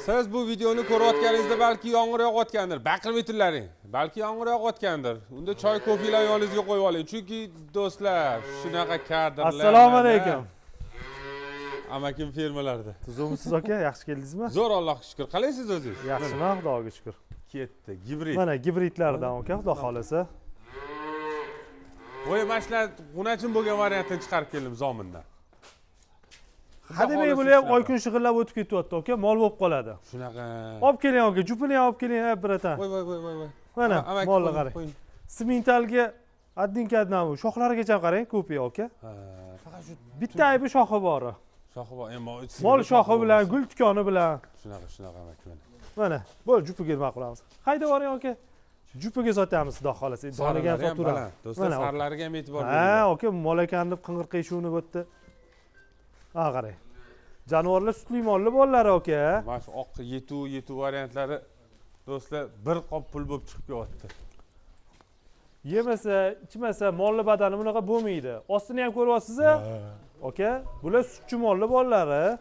Siz bu videoni ko'rayotganingizda balki yomg'ir yog'ayotgandir. Baqirib aytinglaring. Balki yomg'ir yog'ayotgandir. Unda choy, kofelar yoningizga qo'yib oling. Chunki do'stlar, shunaqa kadrlar. Assalomu alaykum. Amakim fermalarda. Tuzukmisiz, aka? Yaxshi keldingizmi? Zo'r, Allohga shukur. Qalaysiz o'zingiz? Yaxshiman, Xudoga shukur. Ketdi. Gibrid. Mana gibridlardan, aka, Xudo xohlasa. Voy, mana shular g'unachin bo'lgan variantini chiqarib keldim zomindan. Hademay bular ham oy kun shig'illab o'tib ketyapti, aka, mol bo'lib qoladi. Shunaqa. Olib keling, aka, jupini ham olib keling, ha, братан. Voy, voy, voy, voy, voy. Mana Amaki, molni qo'ying, qarang. qo'ying. Simentalga один к одному. Shoxlarigacha qarang, ko'pi, aka. Ha, faqat shu Bitta aybi shoxi bor. Shoxi bor. Endi Mol shoxi bilan, gul tikoni bilan. Shunaqa, shunaqa, amaki, mana. Mana, bo'l, jupiga nima qilamiz? Haydab boring, aka. Jupiga sotamiz, Xudo xohlasa. Doniga ham Saralari ham sotaveramiz. baland. Do'stlar, Mana, aka. sarlariga ham e'tibor Ha, bering. aka, mol ekan deb qing'ir qiyshuvni bu yerda. Ha, qarang. Jonivorlar sutli molli bolalari, aka. Mana shu oq yetu yetu variantlari, do'stlar, bir qop pul bo'lib chiqib kelyapti. Yemasa, ichmasa molli badani bunaqa bo'lmaydi. Ostini ham ko'ryapsiz a? Aka, bular sutchi molli bolalari.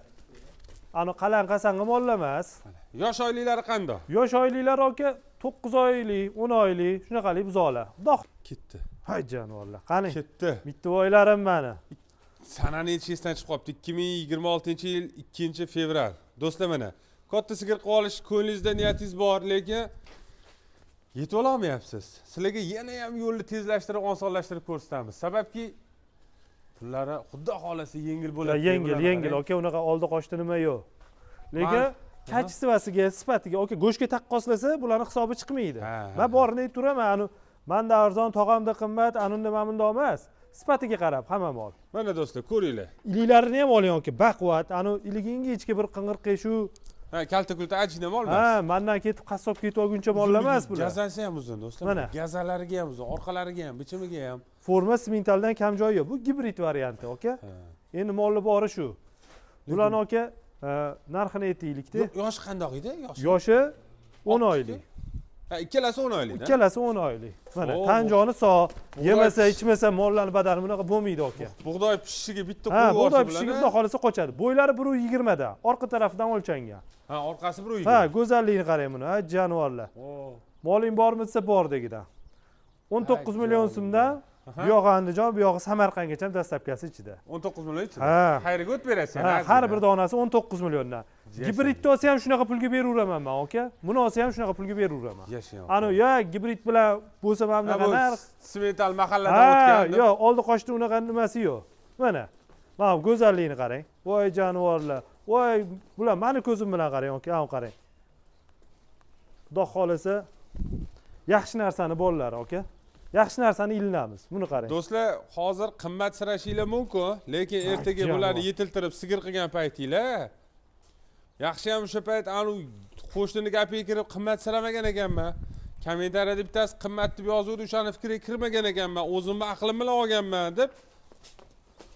Ani qalan qasang'i mollar emas. Yosh oyliklari qandoq? Yosh oyliklar, aka, 9 oylik, 10 oylik, shunaqalik buzoqlar. Xudo Ketdi. Hay, jonivorlar. Qani? Ketdi. Mittivoylarim mani. Sanani aytish esdan chiqib qolibdi. 2026-yil 2-fevral. Do'stlar, mana katta sigir qilib olish ko'nglingizda niyatingiz bor, lekin yetib ololmayapsiz. Sizlarga yana ham yo'lni tezlashtirib, osonlashtirib ko'rsatamiz. Sababki pullari, Xudo xohlasa, yengil bo'ladi. Yengil, yengil, aka, unaqa oldi qochdi nima yo'q. Lekin качество siga, sifatiga, aka, go'shtga taqqoslasa, bularni hisobi chiqmaydi. Man borini aytib turaman, anu manda arzon, tog'amda qimmat, anunda mana bundoq emas. Sifatiga qarab hamma mol. Mana, do'stlar, ko'ringlar. Iliklarini ham oling, aka, baquvvat, anu iligi ingichka bir qing'ir qiyshuv. Ha, kalta kulta ajina mol emas. Ha, mandan ketib qassobga ketib olguncha mollar emas bular. Gazasi ham uzun, do'stlar. Mana. Gazalariga ham uzun, orqalariga ham, bichimiga ham. Forma simentaldan kam joyi yo'q. Bu gibrid varianti, aka. Endi molni bori shu. Bularni, aka, narxini aytaylikda. Yoshi qandoq edi? Yoshi. Yoshi 10 Oltmish oylik. Ha, ikkalasi 10 oylik. Ikkalasi 10 oylik. Mana Oo, tan joni sog', bug'doy yemasa, ichmasa mollarni badani bunaqa bo'lmaydi, aka. Bug'doy pishishiga bitta Ha, qo'yib bug'doy yuborsa pishishiga, bularni. Xudo xohlasa, qochadi. Bo'ylari 1,20 dan, orqa tarafidan o'lchangan. Ha, orqasi 1,20. Ha, go'zalligini qarang buni, ha, jonivorlar. Moling bormi desa, bor degidan. 19 million so'mdan bu yog'i Andijon, bu yog'i Samarqandgacha доставка si ichida. 19 million ichida. Ha. Xayriga o't berasiz. Ha, har bir donasi 19 milliondan. Gibridni olsa ham shunaqa pulga beraveraman man, aka. Buni olsa ham shunaqa pulga beraveraman. Yashang. Anu yo gibrid bilan bo'lsa mana bunaqa narx. Simental mahalladan Ha, o'tgan. yo'q, oldi qochdi unaqa nimasi yo'q. Mana. Mana bu go'zalligini qarang. Voy, jonivorlar. Voy, bular mani ko'zim bilan qarang, aka, ana qarang. Xudo xohlasa, yaxshi narsani bolalari, aka. Yaxshi narsani ilinamiz. Buni qarang. Do'stlar, hozir qimmat sirashinglar mumkin, lekin ertaga Jonivor. Bularni yetiltirib sigir qilgan paytinglar, yaxshi ham o'sha payt anu qo'shnini gapiga kirib qimmat siramagan ekanman. Kommentariyada bittasi qimmat deb yozuvdi, o'shani fikriga kirmagan ekanman, o'zimni aqlim bilan olganman deb.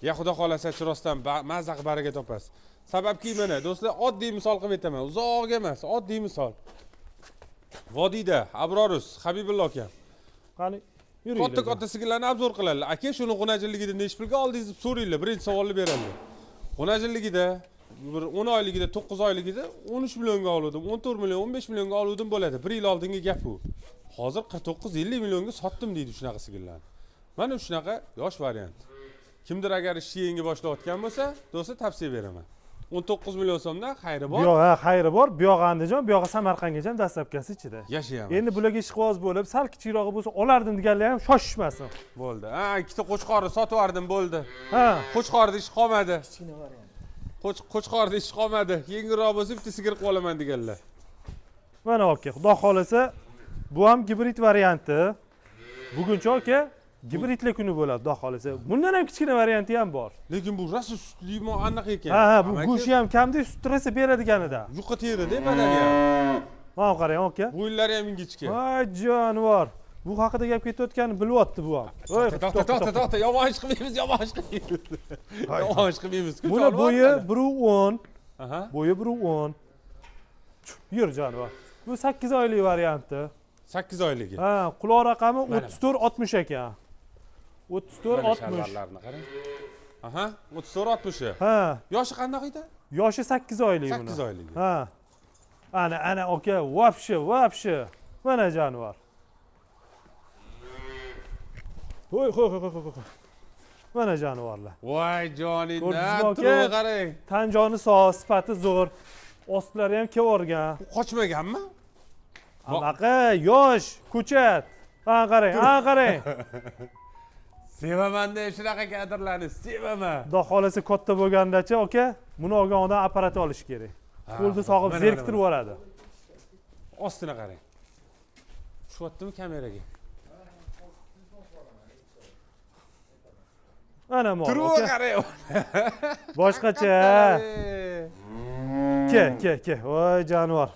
Ya, Xudo xohlasa, rostdan mazza qilib baraka topasiz. Sababki, mana, do'stlar, oddiy misol qilib aytaman, uzoq emas, oddiy misol. Vodiyda Abrorus Habibullo akam Qani, yuringlar. Katta katta sigirlarni обзор qiladilar. Aka, shuni g'unajinligida nechi pulga oldingiz deb so'ranglar, birinchi savolni beradilar. G'unajinligida bir 10 oyligida, 9 oyligida 13 millionga oluvdim, 14 million, 15 millionga oluvdim bo'ladi. Bir yil oldingi gap bu. Hozir 49, 50 millionga sotdim deydi shunaqa sigirlarni. Mana shunaqa yosh variant. Kimdir agar ishni yangi boshlayotgan bo'lsa, do'stlar, tavsiya beraman. 19 million so'mdan xayri bor. Bu yoq, ha, xayri bor. Bu yog'i Andijon, bu yog'i Samarqandgacha доставка si ichida. Yashayapman. Endi bularga ishqiboz bo'lib, sal kichikrog'i bo'lsa olardim deganlar ham shoshishmasin. Bo'ldi. Ha, ikkita qo'chqorni sotib yubordim, bo'ldi. Ha. Qo'chqorni ish qolmadi. Kichkina variant. Qo'chqorni ish qolmadi. Yengilroq bo'lsa, bitta sigir qilib olaman deganlar. Mana, aka, Xudo xohlasa, bu ham gibrid varianti. Buguncha, aka, gibridli kuni bo'ladi, Xudo xohlasa. Bundan ham kichkina varianti ham bor. Lekin bu rosa sutli mol aniq ekan. Ha, bu Amaki, go'shti ham kamda, sut rosa beradiganida. Yuqa terida badani ham. Mana qarang, aka. Bo'yinlari ham ingichka. Voy, jonivor. Bu haqida gap ketayotganini bilyapti bu ham. Voy, To'xta, to'xta, to'xta, yomon ish qilmaymiz, yomon ish qilmaymiz. Yomon ish qilmaymiz. Buni bo'yi 1,10. Bo'yi 1,10. Yur, jonivor. Bu 8 oylik varianti. 8 oyligi. Ha, quloq raqami Mana. 34 60 ekan. 34 Mana 60. shalvarlarni qarang. Aha, 34 60. Ha, Yoshi qandoq edi? Yoshi 8 oylik buni. 8 oyligi. Ha. Ana, ana aka, вообще, вообще. Mana jonivor. Qo'y, qo'y, qo'y, qo'y, qo'y. Mana jonivorlar. Voy joningdan, Ko'rdingizmi aka? Turib qarang. Tan joni sog', sifati zo'r. Ostlari ham kevorgan. Bu qochmaganmi? Anaqa yosh, ko'chat. Ha qarang, ha qarang. Sevaman-da shunaqa kadrlarni, sevaman. Xudo xolasa katta bo'lgandachi aka, buni olgan odam apparat olish kerak. Qo'lda sog'ib zeriktirib yuboradi. Ostini qarang. Tushyaptimi kameraga? Ana mol. Turib qarang. Boshqacha. Ke, ke, ke. Voy jonivor.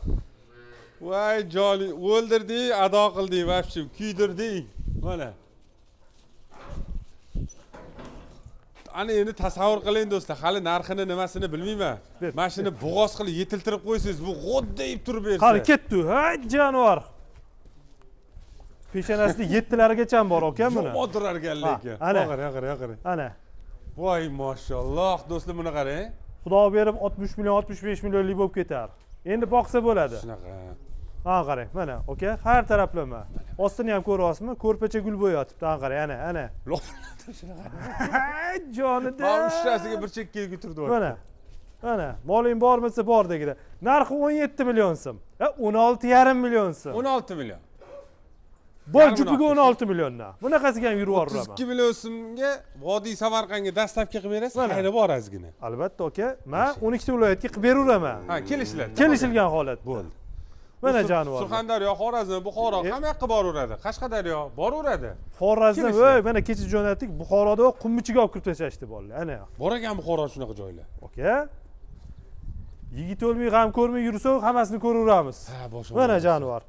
Voy joni, o'ldirding, ado qilding, vapshim, kuydirding. Mana. Ana endi tasavvur qiling do'stlar, hali narxini nimasini bilmayman. Mana shuni bo'g'oz qilib yetiltirib qo'ysangiz, bu g'o'ddayib turib bersa. Qani ketdi. Hay jonivor. Peshonasida 7larigacha bor aka buni. Yomon turar ekan lekin. Ana. Qarang, qarang, qarang. Ana. Voy mashalloh do'stlar, buni qarang. Xudo berib 60 million, 65 millionlik bo'lib ketar. Endi boqsa bo'ladi. Shunaqa. Ha qarang, mana aka, har taraflama. Ostini ham ko'ryapsizmi? Ko'rpacha gul bo'yatibdi. Ha qarang, ana, ana. Hay jonida. Mana uchtasiga bir chekkaga turdi. Mana. Mana, moling bormisa bor degida. Narxi 17 million so'm. 16,5 million so'm. 16 million. Bor jupiga 16 milliondan. Bunaqasiga ham yurib yuboraman. 32 million so'mga Vodiy Samarqandga dastlabki qilib berasiz, xayri bor ozgina. Albatta aka, men 12 ta viloyatga qilib beraveraman. Ha, kelishiladi. Kelishilgan holat. Bo'ldi. Mana jonivor. Surxondaryo, Xorazm, Buxoro hamma yoqqa boraveradi. Qashqadaryo boraveradi. Xorazm, voy, mana kecha jo'natdik, Buxoroda qum ichiga olib kirib tashlashdi bolalar. Ana. Bor ekan Buxoro shunaqa joylar. Aka. Yigit o'lmay, g'am ko'rmay yursa, hammasini ko'raveramiz. Ha, boshim. Mana jonivor.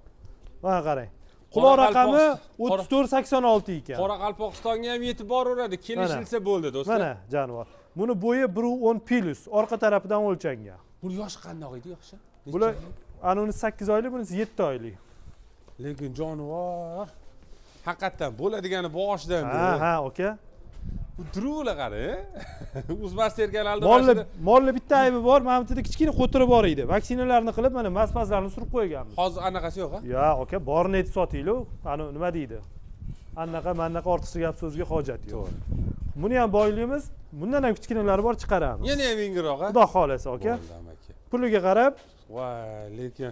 Mana qarang. Quloq raqami 3486 ekan. Qoraqalpog'istonga ham yetib boraveradi, kelishilsa bo'ldi do'stlar. Mana jonivor. Buni bo'yi 1.10 plus, orqa tarafidan o'lchangan. Buni yoshi qandoq edi yoshi? Bular ana uni 8 oylik, bunisi 7 oylik. Lekin jonivor haqiqatan bo'ladigani boshidan bu. Ha, ha, aka. Bu duruvlar qarang. Uzmas terganlarni boshida. Molni bitta aybi bor, mana bu yerda kichkina qo'tiri bor edi. Vaksinalarni qilib, mana maspazlarni surib qo'yganmiz. Hozir anaqasi yo'q, ha? Yo'q, aka, borini aytib sotinglar. Ana nima deydi? Anaqa, manaqa ortiqcha gap so'zga hojat yo'q. To'g'ri. Buni ham boyligimiz, bundan ham kichkinalari bor, chiqaramiz. Yana ham yengilroq, ha? Xudo xolasa, aka. Puliga qarab. Voy, lekin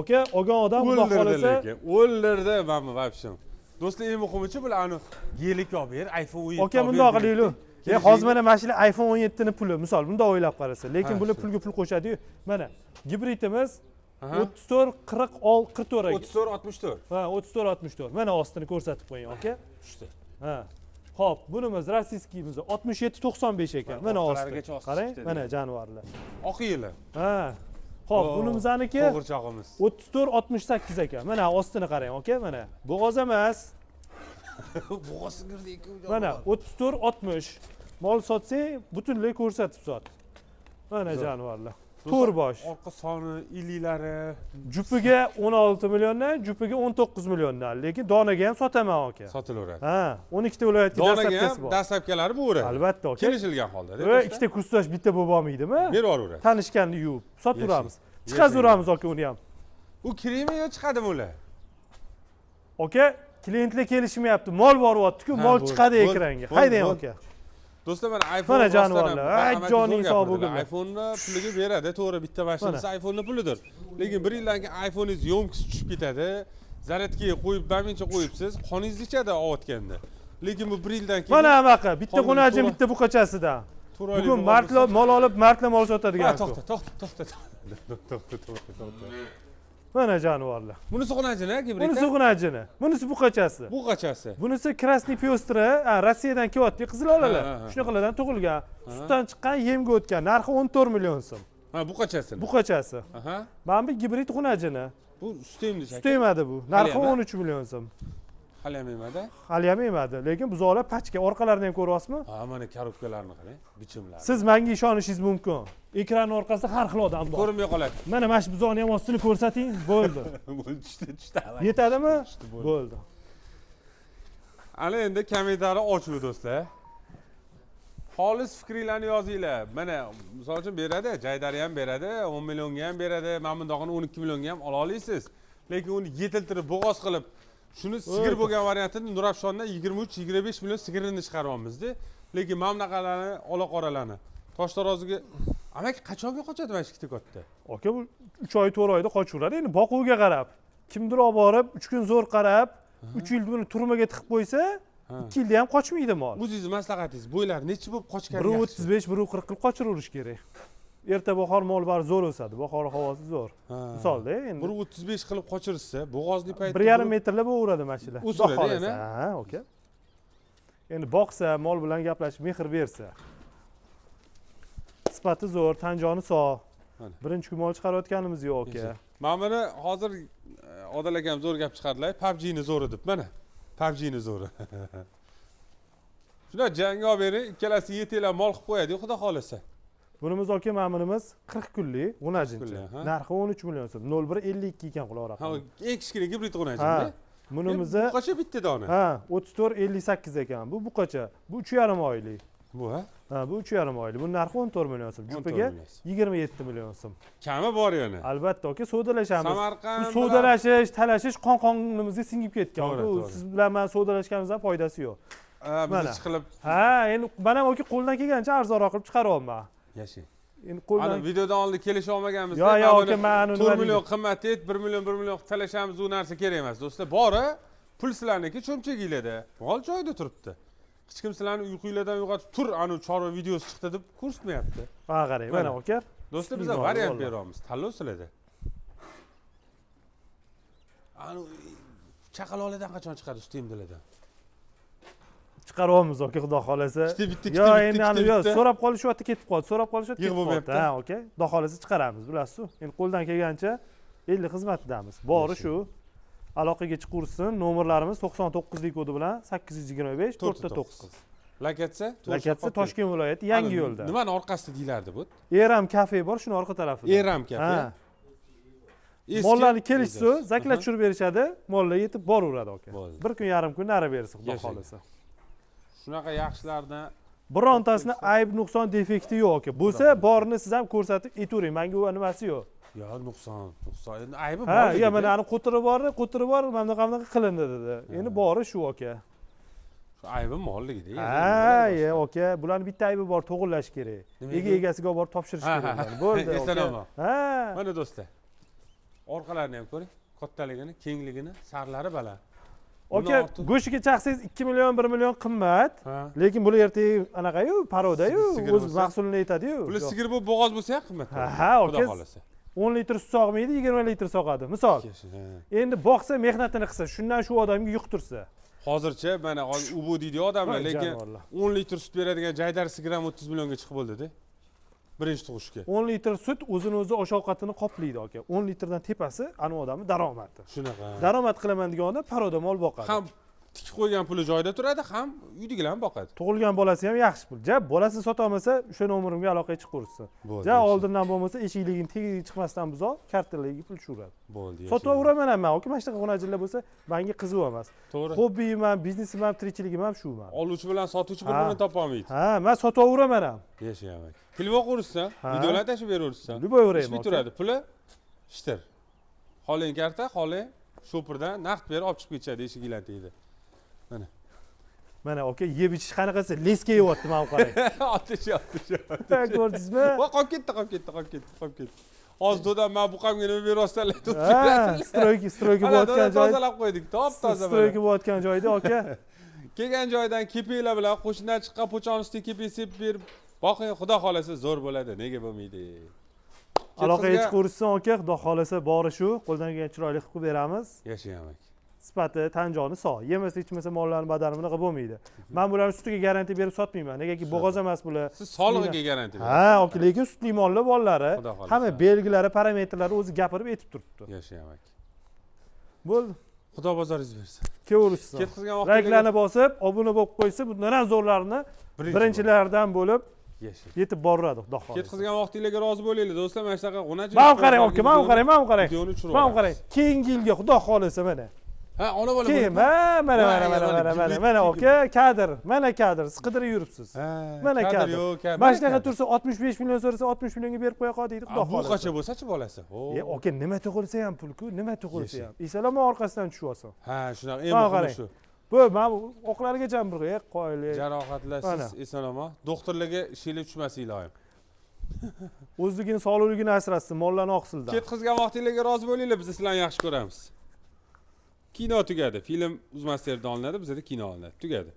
aka, olgan odam xudo xolasa o'ldirdi mana vapshim. Do'stlar, eng muhimichi bular ani gelik olib ber, iPhone 17. Aka, bundoq qilaylik. Hozir mana mana shu iPhone 17 ni puli, misol bundoq o'ylab qarasa, lekin bular pulga pul qo'shadi-yu. Mana gibridimiz 34 40 44 aka. 34 64. Ha, 34 64. Mana ostini ko'rsatib qo'ying, aka. Tushdi. Ha. Xo'p, bunimiz rossiyskiyimiz 67 95 ekan. Mana osti. Qarang, mana jonivorlar. Oq yili. Ha. Xo'p, bunimizaniki qo'g'irchog'imiz 34 68 ekan. Mana ostini qarang, aka, mana. Bo'g'oz emas. Bo'g'oz kirdi ikki. Mana 34 60. Mol sotsang, butunlay ko'rsatib sot. Mana jonivorlar. To'rt bosh. Orqa soni, iliklari. Jupiga 16 milliondan, jupiga 19 milliondan, lekin donaga ham sotaman aka. Sotilaveradi. Ha, 12 ta viloyatga dastlabkasi bor. Dastlabkalari bo'laveradi. Albatta aka. Kelishilgan holda. Va ikkita kursdosh bitta bo'lib olmaydimi? Berib yuboraveradi. Tanishganni yuvib sotaveramiz. Chiqazaveramiz aka uni ham. U kiraymi yo chiqadimi ular? Aka, klientlar kelishmayapti. Mol boryapti-ku, mol chiqadi ekranga. Haydang aka. Do'stlar, mana iPhone mana jonivorlar. Ay joning sog' bo'lgin. iPhone'ni puliga beradi, to'g'ri, bitta mashinasi iPhone'ni pulidir. Lekin bir yildan keyin iPhone'ingiz yo'mkisi tushib ketadi. Zaryadkaga qo'yib, bamincha qo'yibsiz, qoningizni ichadi ovotganda. Lekin bu bir yildan keyin mana anaqa bitta xunajin, bitta buqachasidan. Bugun martla mol olib, martla mol sotadigan. To'xta, to'xta, to'xta. To'xta, to'xta, to'xta. Mana jonivorlar. Bunisi xunajini, gibrid. Bunisi xunajini. Bunisi buqachasi. Buqachasi. Bunisi krasniy pyostrı, Rossiyadan kelyapti, qizil olalar. Shunaqalardan tug'ilgan. Sutdan chiqqan, yemga o'tgan. Narxi 14 million so'm. Ha, buqachasi. Buqachasi. Aha. Mana bu gibrid xunajini. Bu sut emdi. Sut emadi bu. Narxi 13 million so'm. Hali ham emadi. Hali ham emadi, lekin buzoqlar pachka, orqalarini ham ko'ryapsizmi? Ha, mana korobkalarni qarang, bichimlari. Siz menga ishonishingiz mumkin. Ekran orqasida har xil odam bor. Ko'rinmay qoladi. Mana mana shu buzoqni ham ostini ko'rsating, bo'ldi. Bo'ldi, tushdi, tushdi. Yetadimi? Bo'ldi. Ana endi kommentariy ochuv do'stlar. Xolis fikringlarni yozinglar. Mana misol uchun beradi, Jaydari ham beradi, 10 millionga ham beradi, mana bundog'ini 12 millionga ham ola olasiz. Lekin uni yetiltirib bo'g'oz qilib, shuni sigir bo'lgan variantini Nurafshondan 23-25 million sigirini chiqaryapmiz-da. Lekin mana bunaqalarni, ola qoralarni Toshtaroziga amaki qachonga qochadi mana shu ikkita katta? Aka, bu 3 oy, 4 oyda qochaveradi. Endi boquvga qarab. Kimdir olib borib 3 kun zo'r qarab, 3 yil buni turmaga tiqib qo'ysa, 2 yilda ham qochmaydi mol. O'zingizni maslahatingiz, bo'ylari nechi bo'lib qochgan yaxshi? 1.35, 1.40 qilib qochiraverish kerak. Erta bahor mol bari zo'r o'sadi, bahor havosi zo'r. Misolda endi 1.35 qilib qochirsa, bo'g'ozli paytda 1.5 metrlab bo'laveradi mana shular. O'sadi yana? Ha, aka. Endi boqsa, mol bilan gaplashib, mehr bersa. Sifati zo'r, tanjoni sog'. Birinchi kun mol chiqarayotganimiz yo'q aka. Mana buni hozir Odil akam zo'r gap chiqardilar, PUBG'ni zo'ri deb mana. PUBG'ni zo'ri. Shunda jangga olib bering, ikkalasi yetinglar mol qilib qo'yadi, xudo xolasa. Bunimiz aka, mana bunimiz 40 kunlik g'unajincha. Narxi 13 million so'm, 0.152 ekan quloq raqami. Ha, eng kichkina gibrid g'unajinda. Bunimizni buqacha bitta dona. Ha, 34.58 ekan. Bu buqacha. Bu 3.5 oylik. Bu ha? Ha, bu 3.5 oylik. Buning narxi 14 million so'm. Jupaga 27 million so'm. Kami bor yana. Albatta aka, savdolashamiz. Samarqand bu savdolashish, talashish qon-qonimizga singib ketgan. To'g'ri. Siz bilan men savdolashganimizdan foydasi yo'q. Ha, biz chiqilib. Ha, endi men ham aka qo'ldan kelgancha arzonroq qilib chiqaryapman. Yashang. Endi qo'ldan Ana videodan oldin kelisha olmaganmiz. Yo, yo, aka, men 4 million qimmat deb 1 million 1 million talashamiz, u narsa kerak emas. Do'stlar, bori pul sizlarniki cho'mchaginglarda. Mol joyida turibdi. Hech kim sizlarni uyqunglardan uyg'otib tur, ana chorva videosi chiqdi deb ko'rsatmayapti. Ha, qarang, mana aka. Do'stlar, biz variant beryapmiz. Tanlov sizlarda. Ana chaqaloqlardan qachon chiqadi ustimdilardan? Chiqaryapmiz aka, xudo xolasa. Bitta, yo, endi ana yo, so'rab qolishyapti, ketib qoldi. So'rab qolishyapti, ketib qoldi. Ha, aka, xudo xolasa chiqaramiz, bilasiz-ku. Endi qo'ldan kelgancha 50 xizmatidamiz. Bori shu. Aloqaga chiqursin, nomerlarimiz 99 kodi bilan 825 409. Lakatsa, Lakatsa Toshkent viloyati Yangi yo'lda. Nimani orqasida deyilardi bu? Eram kafe bor, shuni orqa tarafida. Eram kafe. Mollarni kelishsa, zaklat tushirib berishadi, mollar yetib boraveradi aka. Bir kun yarim kun nari bersa, xudo xolasa. Shunaqa yaxshilardan birontasini ayb, nuqson, defekti yo'q aka. Bo'lsa, borini siz ham ko'rsatib aytavering, menga u nimasi yo'q. Yo, nuqson, endi aybi bor. Ha, yo, mana ani qo'tiri bor, qo'tiri bor, mana bunaqa bunaqa qilindi dedi. Endi bori shu aka. Shu aybi molligida. Ha, ya aka, bularning bitta aybi bor, to'g'irlash kerak. Ega egasiga olib borib topshirish kerak. Bo'ldi. Eson-omon. Ha. Mana do'stlar. Orqalarini ham ko'ring, kattaligini, kengligini, sarlari baland. Aka, go'shiga chaqsangiz 2 million, 1 million qimmat. Lekin bular ertaga anaqa-yu, paroda-yu, o'z mahsulini aytadi-yu. Bular sigir bo'lib bo'g'oz bo'lsa ham qimmat. Ha, aka. 10 litr sut sog'maydi, 20 litr sog'adi. Misol. Endi boqsa, mehnatini qilsa, shundan shu odamga yuqtirsa. Hozircha mana hozir u bu deydi odamlar, lekin 10 litr sut beradigan jaydar sigir ham 30 millionga chiqib bo'ldi-da. Birinchi tug'ishga. 10 litr sut o'zini o'zi osh ovqatini qoplaydi aka. 10 litrdan tepasi ana odamning daromadi. Shunaqa. Daromad qilaman degan odam paroda mol boqadi. Ham tikib qo'ygan puli joyida turadi, ham uydagilarni boqadi. Tug'ilgan bolasi ham yaxshi pul. Ja bolasini sota olmasa, o'sha nomerimga aloqaga chiqaversin. Ja oldindan bo'lmasa, eshikligini tagiga chiqmasdan buzoq kartalariga pul tushiradi. Bo'ldi. Sotaveraman ham men, aka, mana shunaqa xonajinlar bo'lsa, menga qiziq emas. To'g'ri. Hobbiyim ham, biznesim ham, tirikchiligim ham shu men. Oluvchi bilan sotuvchi bir-birini topa olmaydi. Ha, men sotaveraman ham. Yashayman. Telefon qurishsan, videolar tashib beraversan. Любой turadi. Puli ishtir. Xoling karta, xoling shopirdan naqd berib olib chiqib ketishadi eshiginglar tegdi. Mana. Mana aka, yeb ichish qanaqasi? Leska yeyapti, mana qarang. Otish. Ko'rdingizmi? Va qolib ketdi. Hozir dodam men buqamga nima beryapsanlar deb. Ha, stroyka bo'layotgan joy. Tozalab qo'ydik, top-toza. Stroyka bo'layotgan joyda aka. Kelgan joydan kepaklar bilan qo'shindan chiqqan po'chon ustiga kepak sepib berib, boqing, xudo xolasa zo'r bo'ladi, nega bo'lmaydi? Aloqaga chiqaversin aka, xudo xolasa bori shu, qo'ldan kelgan chiroyli qilib beramiz. Yashang aka. Sifati, tanjoni sog'. Yemasa, ichmasa mollarning badani bunaqa bo'lmaydi. Men bularni sutiga garantiya berib sotmayman. Negaki bo'g'oz emas bular. Siz solig'iga garantiya berasiz. Ha, aka, lekin sutli mollar bollari, hamma belgilari, parametrlari o'zi gapirib aytib turibdi. Yashang aka. Bo'ldi. Xudo bozoringiz bersin. Kelaversin. Ketkizgan vaqtda layklarni bosib, obuna bo'lib qo'ysa, bundan ham zo'rlarini birinchilardan bo'lib yetib boradi, xudo xohlasa. Ketkizgan vaqtingizga rozi bo'linglar do'stlar, mana shunaqa g'unajin. Mana qarang aka, mana qarang, mana qarang. Videoni tushirib. Mana qarang. Keyingi yilga xudo xohlasa mana. Ha, ona bola Kim? bo'lib. Ha, mana, Voy, mana, mana, mana, mana, mana, gibrid mana, gibrid. aka, kadr, mana kadr, siz qidirib yuribsiz. Ha, Mana kadr kadr. yo'q, kadr. Mana shunaqa tursa, 65 million so'rasa, 60 millionga berib qo'ya qol deydi, xudo Bu xohlasa. qancha bo'lsa-chi bolasi? Ho. E, aka, nima tug'ilsa ham pul-ku, nima tug'ilsa Yesi. ham. Esalama orqasidan tushib olsin. Ha, shunaqa, eng Mana muhimi qarang. shu. Bu mana bu oqlargacha bir, e, qoyil. Jarohatlarsiz Mana. eson omon. Doktorlarga ishinglar tushmasa iloyim. O'zligini, sog'ligini asrasin, mollarni oqsildan. Ketqizgan vaqtinglarga rozi bo'linglar, biz sizlarni yaxshi ko'ramiz. Kino tugadi. Film Uzmasterda olinadi, bizada kino olinadi. Tugadi.